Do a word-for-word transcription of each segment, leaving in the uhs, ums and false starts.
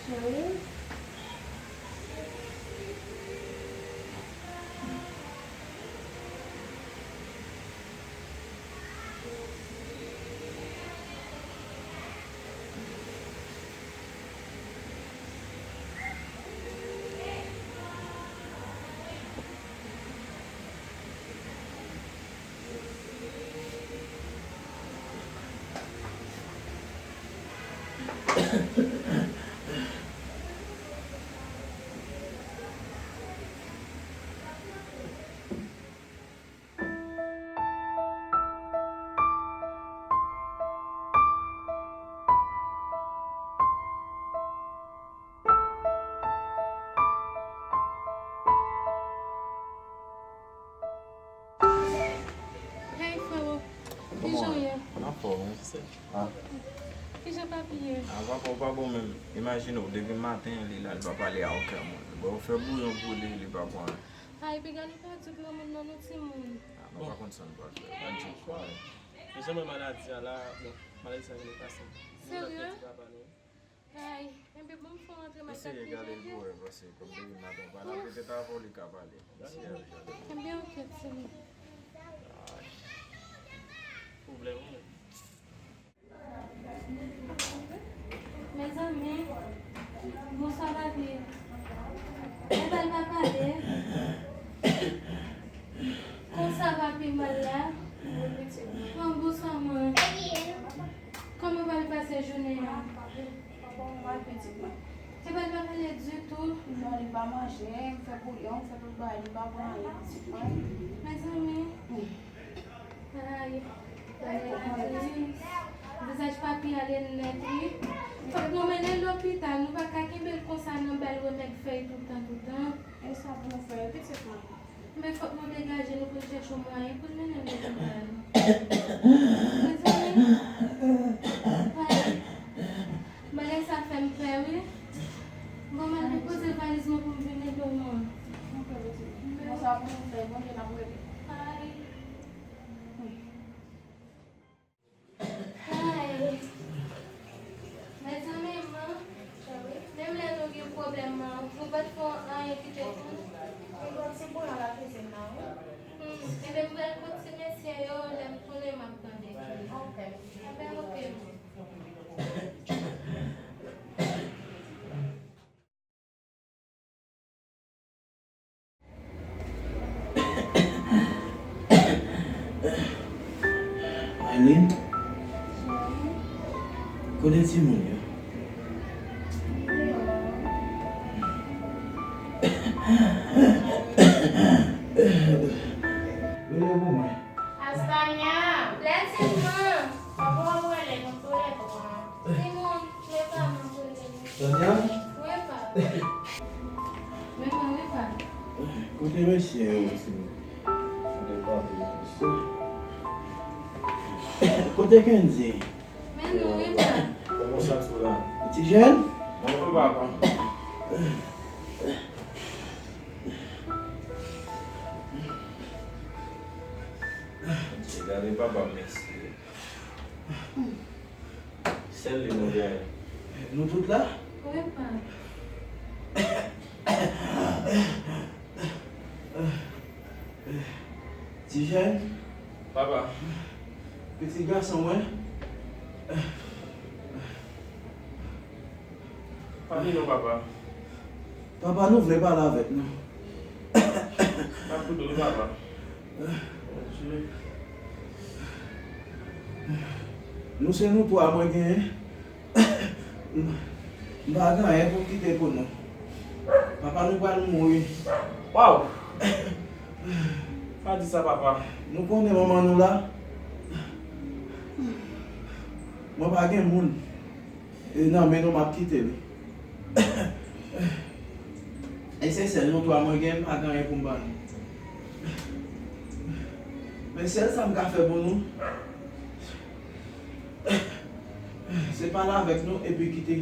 Wi. Hey, frero. Kijan w ye? Anfòm, wi, sè. Ah. Kijan papi ye? Ah, papa, ou pa bon menm. Imajine w, depi maten, li la, li pa pale a okenn moun. Bon, ou fè bouyon pou li, li pa pran. Ay, piga nou pèdi granmoun nan, nou timoun. Ah, nou pa konn sa nou pral fè. Pa di. Mezanmi, mwen maladi a la, bon, maladi sa vin pase. Serye? Ay, enben bon, m fè w antre m al. Eseye gade l pou wè, paske kòm depi maten w pa la, petèt avè w li ka pale. Eseye al gade l. Enben, oke, ti moun. Pwoblèm, wi. Mezanmi, bonswa, papi. Enben, l pa pale. Konsa, papi, mal la. An, bonswa, man. Kòman w pral pase jounen an? Papa, m mal, pitit mwen. Epa, l pa pale ditou. Non, li pa manje, m fè bouyon, m fè tout bagay, li pa pran anyen, pitit mwen. Mezanmi. Ay, bagay la tris. Vizaj papi a ale nèt, wi. Fòk nou mennen l lopital, nou pa ka kenbe l konsa nan ba l remèd fèy tout tan, tout tan. E sa pou nou fè, pitit mwen? Men fòk nou degaje nou pou n chèche yon mwayen pou n mennen l lopital. Mezanmi, ay, bagay sa fè m pè, wi. Bon, m al depoze valiz mwen pou m vin ede w, man. Bon, sa pou nou fè, Bondye n ap rele. Ay. Ay. Mezanmi, man. Menm lè nou gen pwoblèm, man, nou pa t fè anyen ki te konn. Mwen gen ti bouyon la kizin nan, wi. Hmm, ebyen, m pral kot ti mesye yo, lè m tounen, m ap tande ki. Ok. Ebyen, ok, man. Aileen, kote timoun yo? Rele pou mwen. Astanya! Blessing, man! Papa w ap rele nou toulètwa. Timoun, men pa mwen pou rele nou. Tanya? Wi, pa. Men mwen, wi, pa. Kote mesye yo, timoun? Kote papi, mesye? Kote Kenzie? Men nou, wi, pa. Kòman sa tou la? Ti jèn? Mwen, wi, papa. Gade papa, mesye. Sèl li nou genyen. Nou tout la? Wi, pa. Ti jèn? Papa. Pitit gason mwen. Pale non, papa. Papa, nou vle pale avèk nou. N ap koute w, papa. Nou se nou twa mwen genyen. M pa gen anyen pou m kite pou nou. Papa nou pral mouri. Waw! Pa di sa, papa. Nou konnen manman nou la. Mwen pa gen moun. E nan men nou m ap kite li. E se sèl nou twa mwen gen, m pa gen anyen pou m ban nou. Men sèl sa m ka fè pou nou, se pale avèk nou epi kite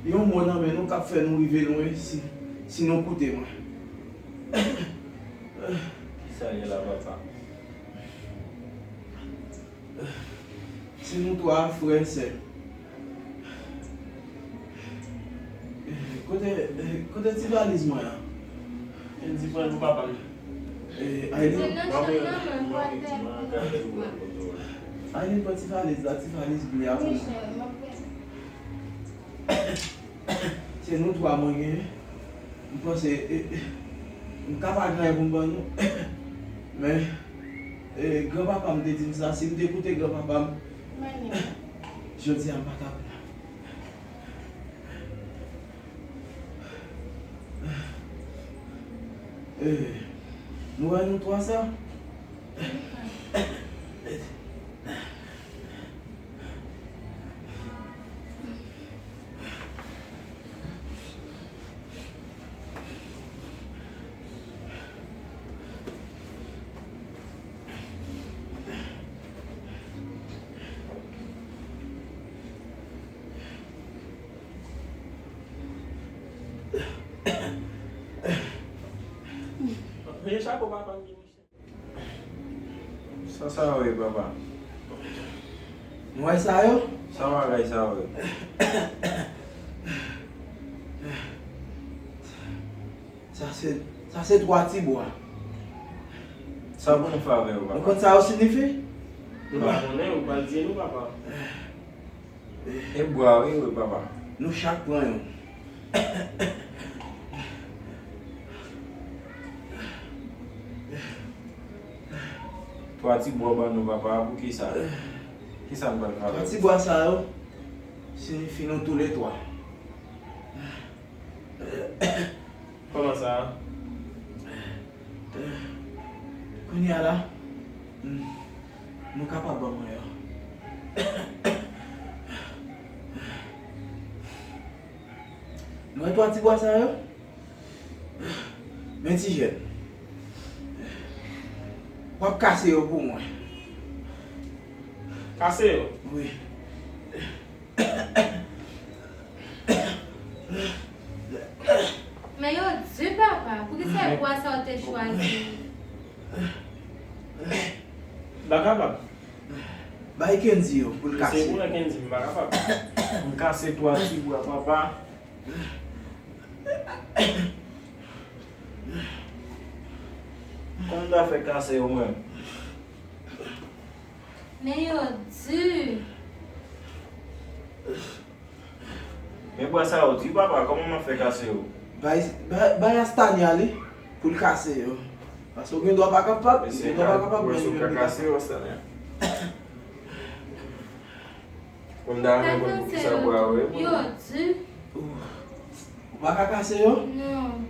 yon mo nan men nou k ap fè nou rive lwen si, si nou koute mwen. Kisa l ye la, papa? Se nou twa frè e sè. Kote, kote ti valiz mwen an? Kendy pran l pou papa m. Eh, Aileen, Aileen pran ti valiz la, ti valiz ble a pou mwen. Se nou twa mwen gen. M panse, eh, eh, m ka pa gen anyen pou m ban nou. Men, eh, granpapa m te di m sa, si m te koute granpapa m, jodi a m pa t ap la. Eh, nou wè nou twa sa? Mete chapo papa m. Sa sa yo ye, papa? Nou wè sa yo? Sa bagay sa yo ye? Sa se, sa se twa ti bwa. Sa pou nou fè avè yo, papa? Nou konn sa yo siyifi? Nou pa konnen, ou pral di nou, papa. E bwa, wi, wi, papa. Nou chak pran youn. Twa ti bwa ban nou, papa, pou ki sa? Ki sa nou pral fè avè yo? Twa ti bwa sa yo siyifi nou toulètwa. Kòman sa? Kounye a la, mm, nou kapab ban mwen yo. Nou wè twa ti bwa sa yo? Men ti jèn. W ap kase yo pou mwen. Kase yo? Wi. Men yo di, papa, poukisa e bwa sa w te chwazi? M pa kapab. Bay Kendy yo pou l kase. Se pou Kendy, m pa kapab. M kase twa ti bwa, papa. Kòman m ta fè kase yo, mwen? Men yo di. Men bwa sa yo di, papa, kòman m ap fè kase yo? Bay, bay, bay Astania li pou l kase yo. Paske w gen dwa pa kapab, gen dwa pa kapab, men nou menm li kase yo, Astania. Konn ta renmen konn poukisa bwa yo ye pou nou. Yo di. Ou pa ka kase yo? Non.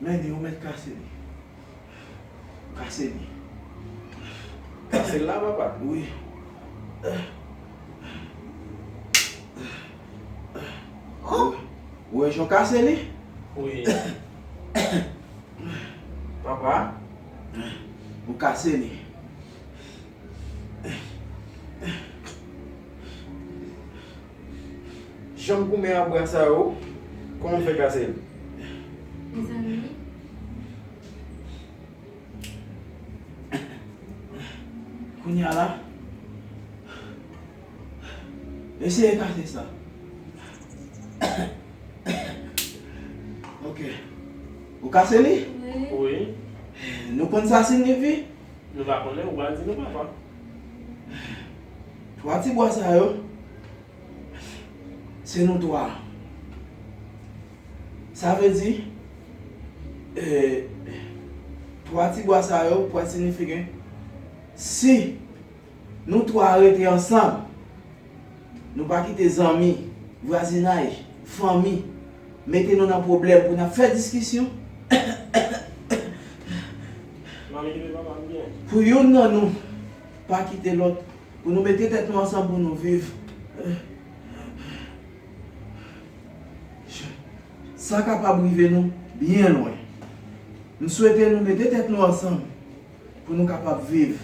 Men li, ou mèt kase li. Kase li. Kase l la, papa? Wi. Ou wè jan w kase li? Wi. Papa? Ou kase li. Janm goumen a bwa sa yo, kòman w fè kase l? Mezanmi. Kounye a la, eseye kase sa. Ok. Ou kase li? Wi. Wi. Nou konn sa siyifi? Nou pa konnen, ou pral di nou, papa. Twa ti bwa sa yo, se nou twa. Sa vle di, eh, twa ti bwa sa yo pral siyifi ke si nou twa rete ansanm, nou pa kite zanmi, vwazinay, fanmi mete nou nan pwoblèm pou n ap fè diskisyon. Pou youn nan nou pa kite lòt, pou nou mete tèt nou ansanm pou nou viv. Sa kapab rive nou byen lwen. M swete nou mete tèt nou ansanm pou nou kapab viv.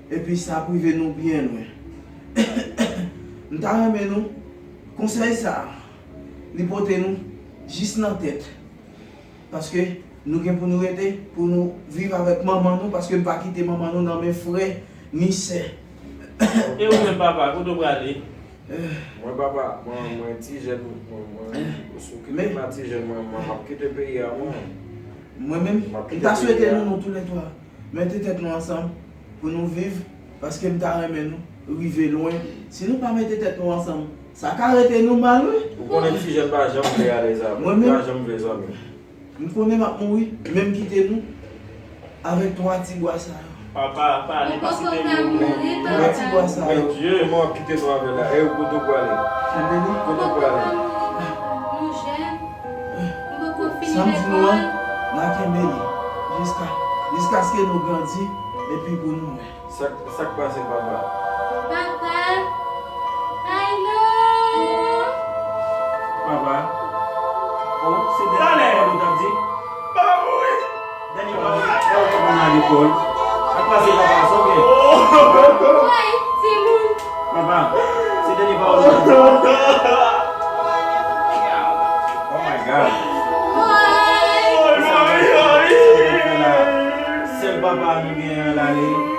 Epi sa ap rive nou byen lwen. M ta renmen nou, konsèy sa a, li pote nou jis nan tèt. Paske Nou gen pou nou rete, pou nou viv avèk manman nou, paske m pa kite manman nou nan men frè ni sè. E ou menm papa, kote w prale? Mwen papa, mwen mwen ti jèn, mwen mwen si w kite m a ti jèn mwen, mwen m ap kite peyi a mwen. Mwen menm, m ta swete nou, nou toulètwa mete tèt nou ansanm pou nou viv, paske m ta renmen nou rive lwen. Si nou pa mete tèt nou ansanm, sa ka rete nou mal wi. Ou konnen ti jèn pa janm vle alèz avè w, pa janm vle zanmi. M konnen m ap mouri, men m kite nou avèk twa ti bwa sa yo. Papa, pale, pa site non. Twa ti bwa sa yo. Kòman w ap kite nou avè l la? E ou kote w prale? Kenbe li. Kote w prale? Sa m di nou an, n a kenbe li jiska jiskaske nou grandi epi pou nou wè. Sa k sa k pase papa? Papa! Ay non! Papa? Oh, se dènye pawòl ou t ap di? Papa mouri! Dènye pawòl ou t ap di? Sa k pase papa? Sa w gen? Woy, timoun! Papa, se dènye pawòl ou t ap di? Oh my God! Woy! Sèl papa nou gen an l ale.